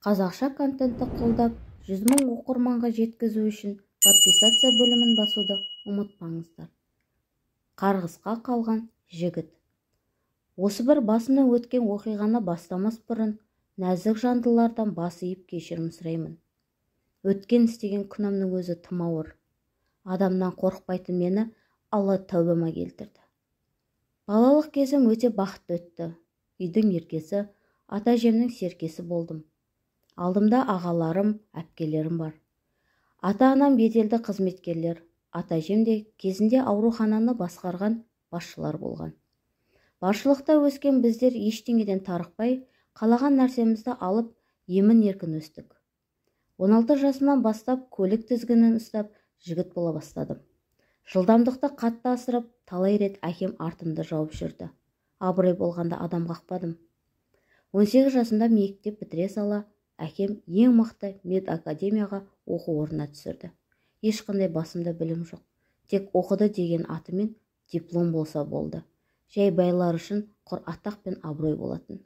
Қазақша контентті қолдап, 100 мың оқырманға жеткізу үшін подписаться бөлімін басуды ұмытпаңыздар. Қарғысқа қалған жігіт. Осы бір басымнан өткен оқиғаны бастамас бұрын нәзік жандылардан бас иіп кешірім сұраймын. Өткен істеген күнәмнің өзі тым ауыр. Адамнан қорықпайтын мені Алла тәубама келтірді. Балалық кезім өте бақытты өтті. Үйдің еркесі, ата-әжемнің серкесі болдым. Алдымда ағаларым, әпкелерім бар. Ата-анам беделді қызметкерлер, ата-әжем де кезінде аурухананы басқарған басшылар болған. Баршылықта өскен біздер ештеңеден тарықпай, қалаған нәрсемізді алып, емін-еркін өстік. 16 жасымнан бастап көлік тізгінін ұстап, жігіт бола бастадым. Жылдамдықты қатты асырып, талай рет әкем артымды жауып жүрді. Абырой болғанда адам қақпадым. 18 жасымда мектеп бітіре сала, әкем ең мықты медакадемияға оқу орнына түсірді. Ешқандай басымда білім жоқ. Тек оқыды деген атымен диплом болса болды. Жай байлар үшін құр атақ пен абырой болатын.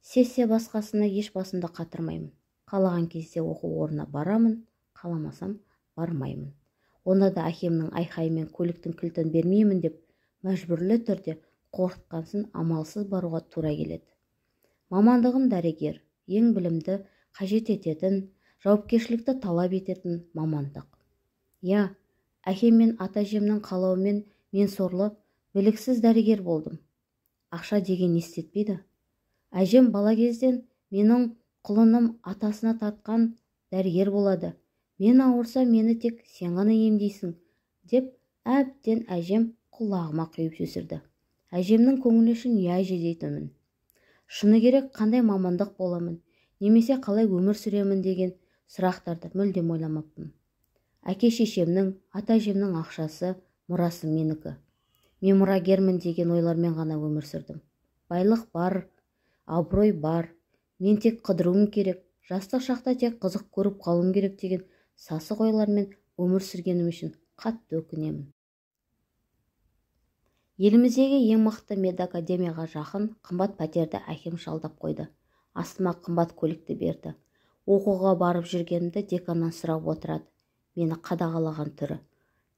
Сессия басқасына еш басымды қатырмаймын. Қалаған кезде оқу орнына барамын, қаламасам бармаймын. Онда да әкемнің айқайымен көліктің кілтін бермеймін деп мәжбүрлі түрде қорқытқансын амалсыз баруға тура келеді. Мамандығым дәрігер, ең білімді қажет ететін, жауапкершілікті талап ететін мамандық. Я, әкем мен ата-әжемнің қалауымен мен сорлы, біліксіз дәрігер болдым. Ақша деген не істетпейді. Әжем бала кезден менің құлыным атасына тартқан дәрігер болады. Мен ауырса мені тек сен ғана емдейсің, деп әбден әжем құлағыма құйып өсірді. Әжемнің көңілі үшін я әже дейтінмін. Шыны керек, қандай мамандық боламын, немесе қалай өмір сүремін деген сұрақтарды мүлдем ойламаппын. Әке-шешемнің, ата-әжемнің ақшасы, мұрасы менікі. Мен мұрагермін деген ойлармен ғана өмір сүрдім. Байлық бар, абырой бар, мен тек қыдыруым керек, жастық шақта тек қызық көріп қалуым керек деген сасық ойлармен өмір сүргенім үшін қатты өкінемін. Еліміздегі ең мықты медакадемияға жақын қымбат пәтерді әкем жалдап қойды. Астыма қымбат көлікті берді. Оқуға барып жүргенімді деканнан сұрап отырады. Мені қадағалаған түрі.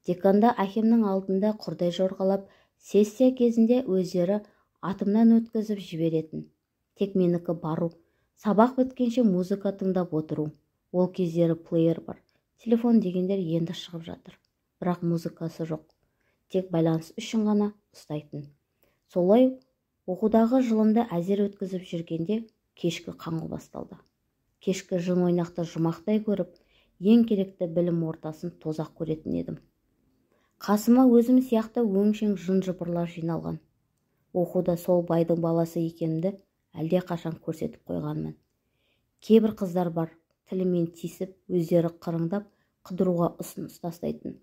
Деканда әкемнің алдында құрдай жорғалап, сессия кезінде өздері атымнан өткізіп жіберетін. Тек менікі бару, сабақ біткенше музыка тыңдап отыру. Ол кездері плеер бар. Телефон дегендер енді шығып жатыр. Бірақ музыкасы жоқ. Тек байланыс үшін ғана ұстайтын. Солай оқудағы жылымды әзер өткізіп жүргенде кешкі қаңғу басталды. Кешкі жын ойнақты жұмақтай көріп, ең керекті білім ортасын тозақ көретін едім. Қасыма өзім сияқты өңшең жын-жыбырлар жиналған. Оқуда сол байдың баласы екенімді әлде қашан көрсетіп қойғанмын. Кейбір қыздар бар, тілімен тиісіп, өздері қырыңдап, қыдыруға ұсыныс тастайтын.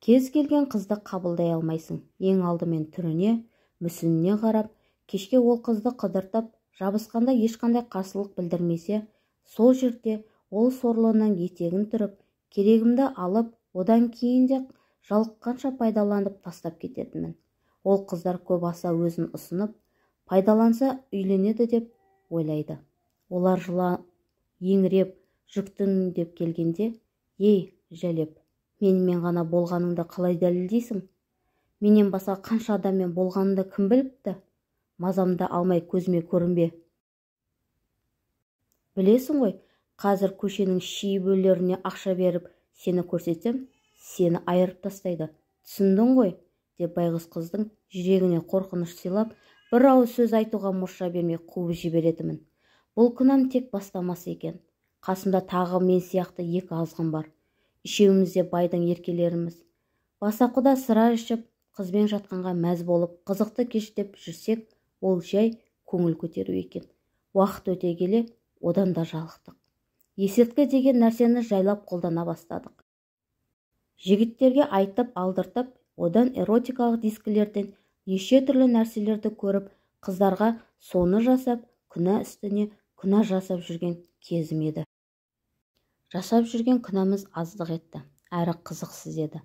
Кез келген қызды қабылдай алмайсың. Ең алдымен түріне, мүсініне қарап, кешке ол қызды қыдыртып, жабысқанда ешқандай қарсылық білдірмесе, сол жерде ол сорлының етегін түріп, керегімді алып, одан кейін де жалыққанша пайдаланып тастап кететінмін. Ол қыздар көп аса өзін ұсынып, пайдаланса үйленеді деп ойлайды. Олар жыла еңіреп, жүктің деп келгенде, ей, жәлеп, менімен ғана болғаныңды қалай дәлелдейсің? Менен басқа қанша адаммен болғаныңды кім біліпті? Мазамды алмай көзіме көрінбе. Білесің ғой, қазір көшенің шиебөлеріне ақша беріп, сені көрсетсем, сені айырып тастайды. Түсіндің ғой, деп байғұс қыздың жүрегіне қорқыныш сыйлап, бір ауыз сөз айтуға мұрша бермей қуып жіберетінмін. Бұл күнәм тек бастамасы екен. Қасымда тағы мен сияқты екі азғын бар. Үшеуміз де байдың еркелеріміз. Бастапқыда сыра ішіп, қызбен жатқанға мәз болып, қызықты кештеп жүрсек, ол жай көңіл көтеру екен. Уақыт өте келе, одан да жалықтық. Есірткі деген нәрсені жайлап қолдана бастадық. Жігіттерге айтып алдыртып, одан эротикалық дискілерден неше түрлі нәрселерді көріп, қыздарға соны жасап, күнә үстіне күнә жасап жүрген кезім еді. Жасап жүрген күнәміз аздық етті, әрі қызықсыз еді.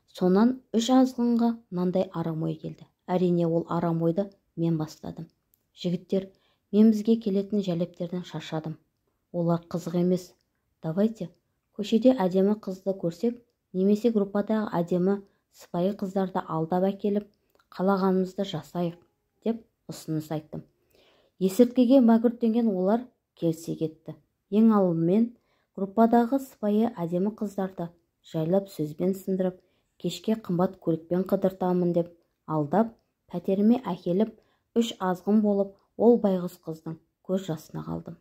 Сонан үш азғынға мынандай арам ой келді. Әрине, ол арам ойды мен бастадым. Жігіттер, Мен бізге келетін жәлептерден шаршадым. Олар қызық емес. Давайте көшеде әдемі қызды көрсек, немесе группадағы әдемі сыпайы қыздарды алдап әкеліп, қалағанымызды жасайық, деп ұсыныс айттым. Есірткіге мәгүрттенген олар келісе кетті. Ең алдымен группадағы сыпайы әдемі қыздарды жайлап сөзбен сындырып, кешке қымбат көлікпен қыдыртамын деп алдап, пәтеріме әкеліп, 3 азғын болып, ол байғұс қыздың көз жасына қалдым.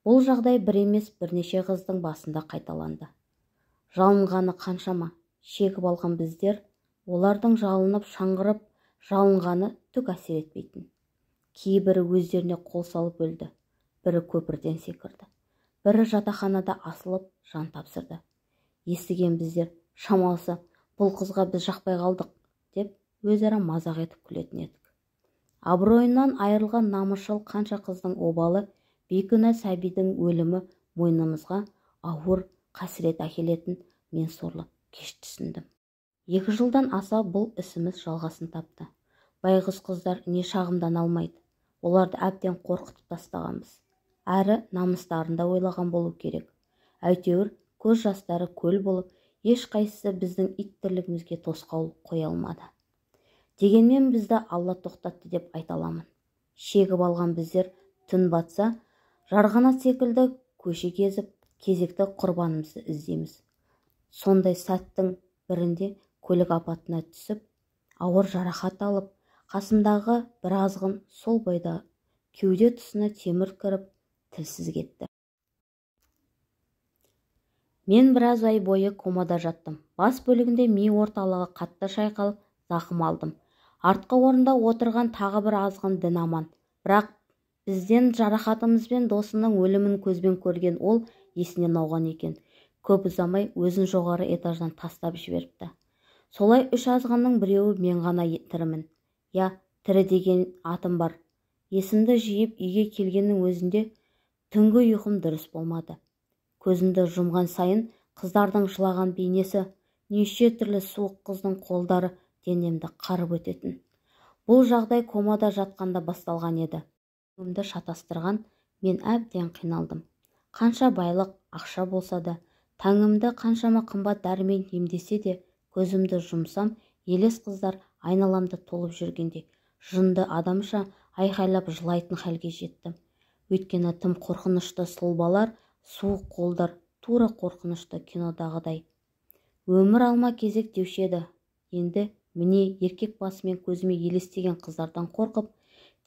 Бұл жағдай бір емес, бірнеше қыздың басында қайталанды. Жалынғаны қаншама, шегіп алған біздер, олардың жалынып, шаңғырып, жалынғаны түк әсер етпейтін. Кейбірі өздеріне қол салып өлді, бірі көпірден секірді, бірі жатақханада асылып жан тапсырды. Естіген біздер, шамалысы, бұл қызға біз жақпай қалдық, деп өзара мазақ етіп күлетін едік. Абыройынан айырылған намысшыл қанша қыздың обалы, бейкүнә сәбидің өлімі мойнымызға ауыр қасірет әкелетін мен сорлы кеш түсіндім. 2 жылдан аса бұл ісіміз жалғасын тапты. Байғұс қыздар не шағымдан алмайды. Оларды әбден қорқытып тастағанбыз. Әрі намыстарын да ойлаған болу керек. Әйтеуір көз жастары көл болып, ешқайсысы біздің ит тірлігімізге тосқауыл қоя алмады. Дегенмен бізді Алла тоқтатты деп айта аламын. Шегіп алған біздер түн батса, жарғанат секілді көше кезіп, кезекті құрбанымызды іздейміз. Сондай сәттің бірінде көлік апатына түсіп, ауыр жарақат алып, қасымдағы бір азғын сол бойда кеуде тұсына темір кіріп, тілсіз кетті. Мен біраз ай бойы комада жаттым. Бас бөлігінде ми орталығы қатты шайқалып, зақым алдым. Артқы орында отырған тағы бір азғын дін аман. Бірақ бізден жарақатымызбен досының өлімін көзбен көрген ол есінен ауған екен. Көп ұзамай өзін жоғары этаждан тастап жіберіпті. Солай 3 азғынның біреуі мен ғана тірімін. Я, тірі деген атым бар. Есімді жиып үйге келгеннің өзінде түнгі ұйқым дұрыс болмады. Көзімді жұмған сайын қыздардың жылаған бейнесі, неше түрлі суық қыздың қолдары денемді қарып өтетін. Бұл жағдай комада жатқанда басталған еді. Өмді шатастырған мен әбден қиналдым. Қанша байлық, ақша болса да, тәңімді қаншама қымбат дәрімен емдесе де, көзімді жұмсам, елес қыздар айналамда толып жүргенде, жынды адамша айқайлап жылайтын халге жеттім. Өйткені тым қорқынышты сұлбалар, суық қолдар, тура қорқынышты кинодағыдай. Өмір алма кезек деуші еді. Енді міне еркек басымен көзіме елестеген қыздардан қорқып,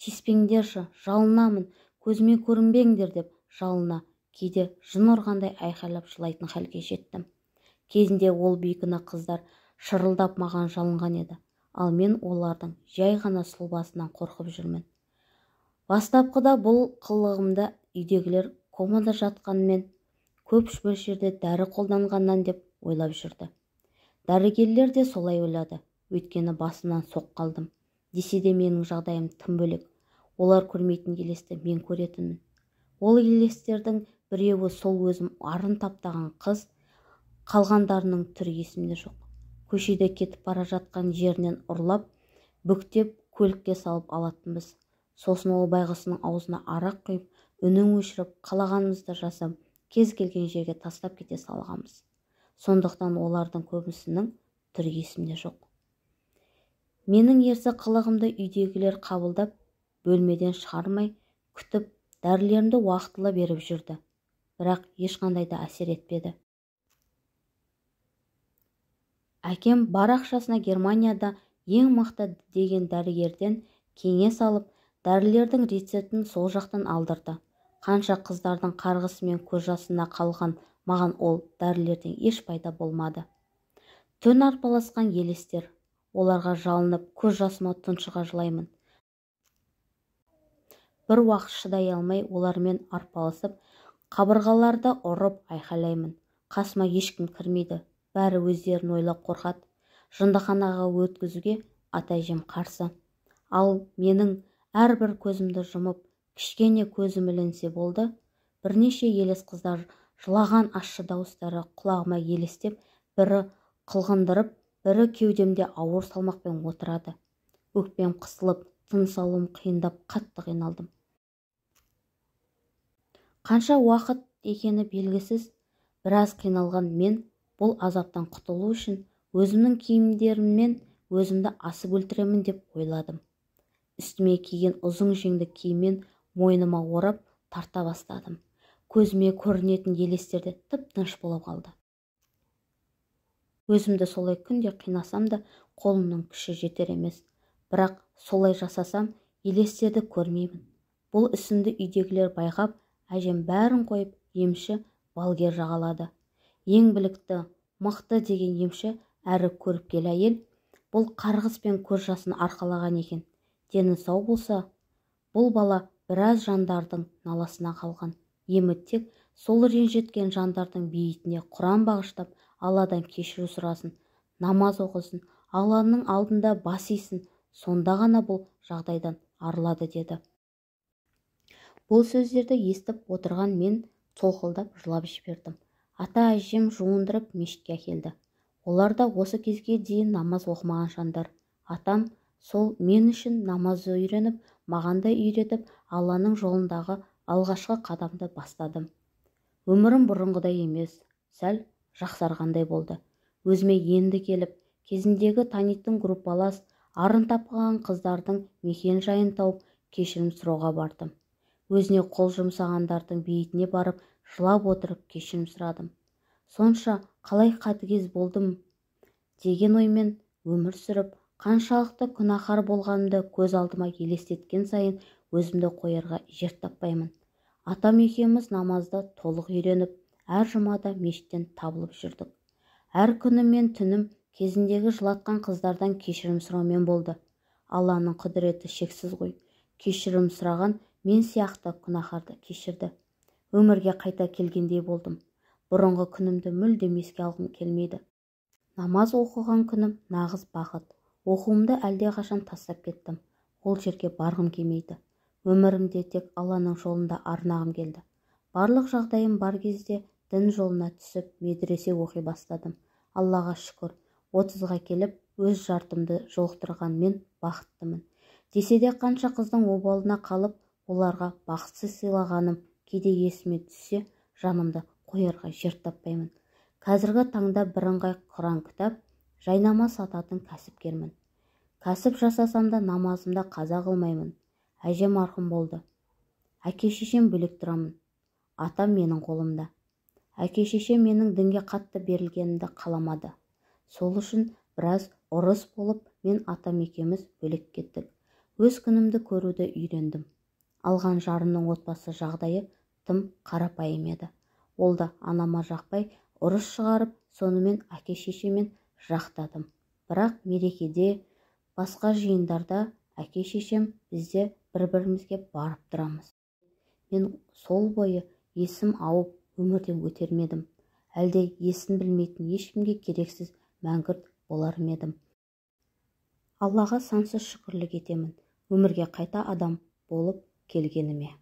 тиіспеңдерші, жалынамын, көзіме көрінбеңдер деп жалына, кейде жын ұрғандай айқайлап жылайтын халге жеттім. Кезінде ол бейкүнә қыздар шырылдап маған жалынған еді, ал мен олардың жай ғана сұлбасынан қорқып жүрмін. Бастапқыда бұл қылығымды үйдегілер комада жатқанмен көп мөлшерде дәрі қолданғаннан деп ойлап жүрді. Дәрігерлер де солай ойлады, өйткені басымнан соққы алдым. Десе де менің жағдайым тым бөлек. Олар көрмейтін елесті мен көретінмін. Ол елестердің біреуі сол өзім арын таптаған қыз, қалғандарының түрі есімде жоқ. Көшеде кетіп бара жатқан жерінен ұрлап, бүктеп көлікке салып алатынбыз. Сосын ол байғұсының аузына арақ құйып, үнін өшіріп, қалағанымызды жасап, кез келген жерге тастап кете салғанбыз. Сондықтан олардың көбісінің түрі есімде жоқ. Менің ерсі қылығымды үйдегілер қабылдап, бөлмеден шығармай, күтіп, дәрілерімді уақытылы беріп жүрді. Бірақ ешқандай да әсер етпеді. Әкем бар ақшасына Германияда ең мықты деген дәрігерден кеңес алып, дәрілердің рецептін сол жақтан алдырды. Қанша қыздардың қарғысы мен көз жасына қалған маған ол дәрілерден еш пайда болмады. Түн арпаласқан елестер, оларға жалынып, көз жасыма тұншыға жылаймын. Бір уақыт шыдай алмай олармен арпалысып, қабырғаларды ұрып айқайлаймын. Қасыма ешкім кірмейді, бәрі өздерін ойлап қорқады. Жындыханаға өткізуге ата-әжем қарсы. Ал менің әрбір көзімді жұмып, кішкене көзім ілінсе болды, бірнеше елес қыздар жылаған ащы дауыстары құлағыма елестеп, бірі қылғындырып, бірі кеудемде ауыр салмақпен отырады. Өкпем қысылып, тыныс алуым қиындап, қатты қиналдым. Қанша уақыт екені белгісіз, біраз қиналған мен бұл азаптан құтылу үшін өзімнің киімдеріммен өзімді асып өлтіремін деп ойладым. Үстіме киген ұзын жеңді киіммен мойныма орап тарта бастадым. Көзіме көрінетін елестерде тып-тыныш бола қалды. Өзімді солай күнде қинасам да қолымның күші жетер емес. Бірақ солай жасасам елестерді көрмеймін. Бұл ісімді үйдегілер байқап, әжем бәрін қойып, емші балгер жағалады. Ең білікті, мықты деген емші әрі көріпкел әйел бұл қарғыс пен көз жасын арқалаған екен. Дені сау болса, бұл бала біраз жандардың наласына қалған. Емі тек сол ренжіткен жандардың бейітіне Құран бағыштап, Алладан кешіру сұрасын, намаз оқысын, Алланың алдында бас исін, сонда ғана бұл жағдайдан арылады деді. Бұл сөздерді естіп отырған мен солқылдап жылап жібердім. Ата-әжем жуындырып мешітке әкелді. Олар да осы кезге дейін намаз оқымаған жандар. Атам сол мен үшін намаз үйреніп, маған да үйретіп, Алланың жолындағы алғашқы қадамды бастадым. Өмірім бұрынғыдай емес, сәл жақсарғандай болды. Өзіме енді келіп, кезіндегі танитын группалас, арын тапқан қыздардың мекен жайын тауып, кешірім сұрауға бардым. Өзіне қол жұмсағандардың бейітіне барып, жылап отырып кешірім сұрадым. Сонша қалай қатыгез болдым деген оймен өмір сүріп, қаншалықты күнәһар болғанымды көз алдыма елестеткен сайын өзімді қоярға жер таппаймын. Атам екеуміз намазды толық үйреніп, әр жұмада мешіттен табылып жүрдік. Әр күнім мен түнім кезіндегі жылатқан қыздардан кешірім сұраумен болды. Алланың құдіреті шексіз ғой. Кешірім сұраған мен сияқты күнәһарды кешірді. Өмірге қайта келгендей болдым. Бұрынғы күнімді мүлдем еске алғым келмейді. Намаз оқыған күнім нағыз бақыт. Оқуымды әлдеқашан тастап кеттім. Ол жерге барғым келмейді. Өмірімде тек Алланың жолында арнағым келді. Барлық жағдайым бар кезде дін жолына түсіп, медресе оқи бастадым. Аллаға шүкір, 30-ға келіп, өз жартымды жолықтырған мен бақыттымын. Десе де қанша қыздың обалына қалып, оларға бақытсыз сыйлағаным кейде есіме түссе, жанымды қоярға жер таппаймын. Қазіргі таңда бірыңғай Құран кітап, жайнамаз сататын кәсіпкермін. Кәсіп жасасам да намазымда қаза қылмаймын. Әжем марқұм болды. Әке-шешем бөлек тұрамын. Атам менің қолымда. Әке-шешем менің дінге қатты берілгенімді қаламады. Сол үшін біраз ұрыс болып, мен атам екеуміз бөлек кеттік. Өз күнімді көруді үйрендім. Алған жарымның отбасы жағдайы тым қарапайым еді. Ол да анама жақпай ұрыс шығарып, сонымен әке-шешемен жақтадым. Бірақ мерекеде, басқа жиындарда әке-шешем бізде бір-бірімізге барып тұрамыз. Мен сол бойы есім ауып өмірден өтермедім. Әлде есін білмейтін ешкімге керексіз мәңгүрт болар ма едім. Аллаға сансыз шүкірлік етемін. Өмірге қайта адам болып келгеніме.